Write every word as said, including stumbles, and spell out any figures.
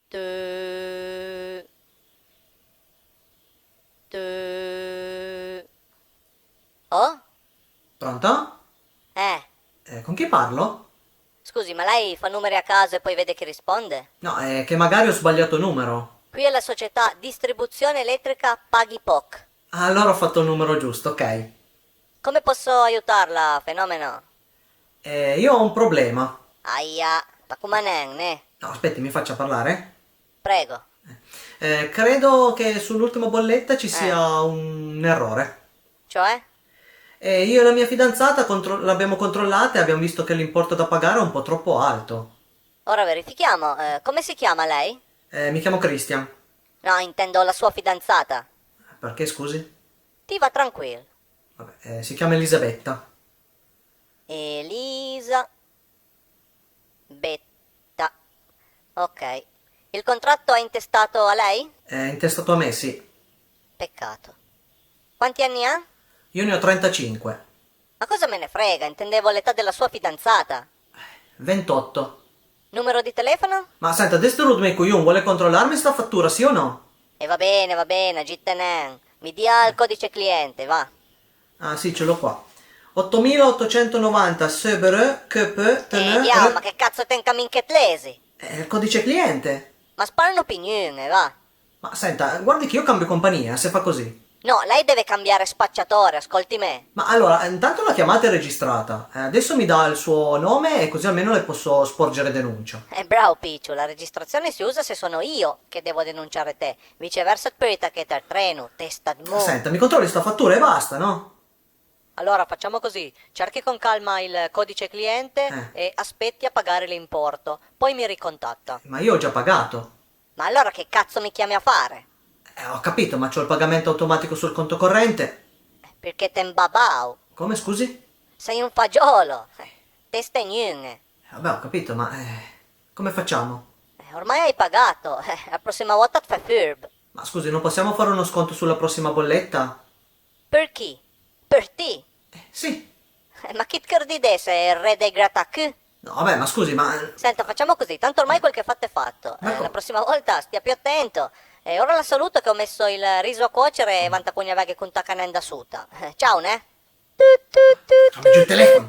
Tu. Tu. Oh? Pronto? Eh. Eh, con chi parlo? Scusi, ma lei fa numeri a caso e poi vede chi risponde? No, è che magari ho sbagliato numero. Qui è la società distribuzione elettrica Paghi Poc. Allora ho fatto il numero giusto, ok. Come posso aiutarla, fenomeno? Eh, io ho un problema. Aia, ma come nen, né? No, aspetti, mi faccia parlare. Prego. Eh, credo che sull'ultima bolletta ci sia un errore. Cioè? Eh, io e la mia fidanzata contro- l'abbiamo controllata e abbiamo visto che l'importo da pagare è un po' troppo alto. Ora verifichiamo. Eh, come si chiama lei? Eh, mi chiamo Christian. No, intendo la sua fidanzata. Perché, scusi? Ti va tranquillo. Vabbè, eh, si chiama Elisabetta. Elisa. Betta. Ok. Il contratto è intestato a lei? È intestato a me, sì. Peccato. Quanti anni ha? Io ne ho trentacinque. Ma cosa me ne frega, intendevo l'età della sua fidanzata. Ventotto. Numero di telefono? Ma senta, de ste rotture dë cojòn, vuole controllarmi sta fattura, sì o no? E va bene, va bene, agitte nen. Mi dia il codice cliente, va. Ah, sì, ce l'ho qua. Ottomilaottocentonovanta S B R K P T N. Eh, diao, ma che cazzo te 'ncamin che t'lesi? È il codice cliente. Ma sparano pi gnun, eh, va. Ma senta, guardi che io cambio compagnia, se fa così. No, lei deve cambiare spacciatore, ascolti me. Ma allora, intanto la chiamata è registrata. Eh, adesso mi dà il suo nome e così almeno le posso sporgere denuncia. Eh, bravo Picciu, la registrazione si usa se sono io che devo denunciare te. Viceversa, te peude tachete al treno, testa dë mù. Senta, mi controlli sta fattura e basta, no? Allora facciamo così, cerchi con calma il codice cliente e aspetti a pagare l'importo, poi mi ricontatta. Ma io ho già pagato. Ma allora che cazzo mi chiami a fare? Eh, ho capito, ma c'ho il pagamento automatico sul conto corrente. Perché te 'mbabau. Come, scusi? Sei un fagiolo. Eh, testa 'e gnun. Eh, vabbè, ho capito, ma, eh, come facciamo? Eh, ormai hai pagato. Eh, la prossima volta te fè furb. Ma scusi, non possiamo fare uno sconto sulla prossima bolletta? Për chi? Për ti? Eh, sì. Eh, ma chi të chërdi d'esse, ël re dei gratacù? No, vabbè, ma scusi, ma... Senta, facciamo così, tanto ormai quel che fatto è fatto. Eh, la prossima volta stia più attento. E ora la saluto che ho messo il riso a cuocere e vanta cugna veghe con tacanenda suta. Eh, ciao, né? Giù il telefono.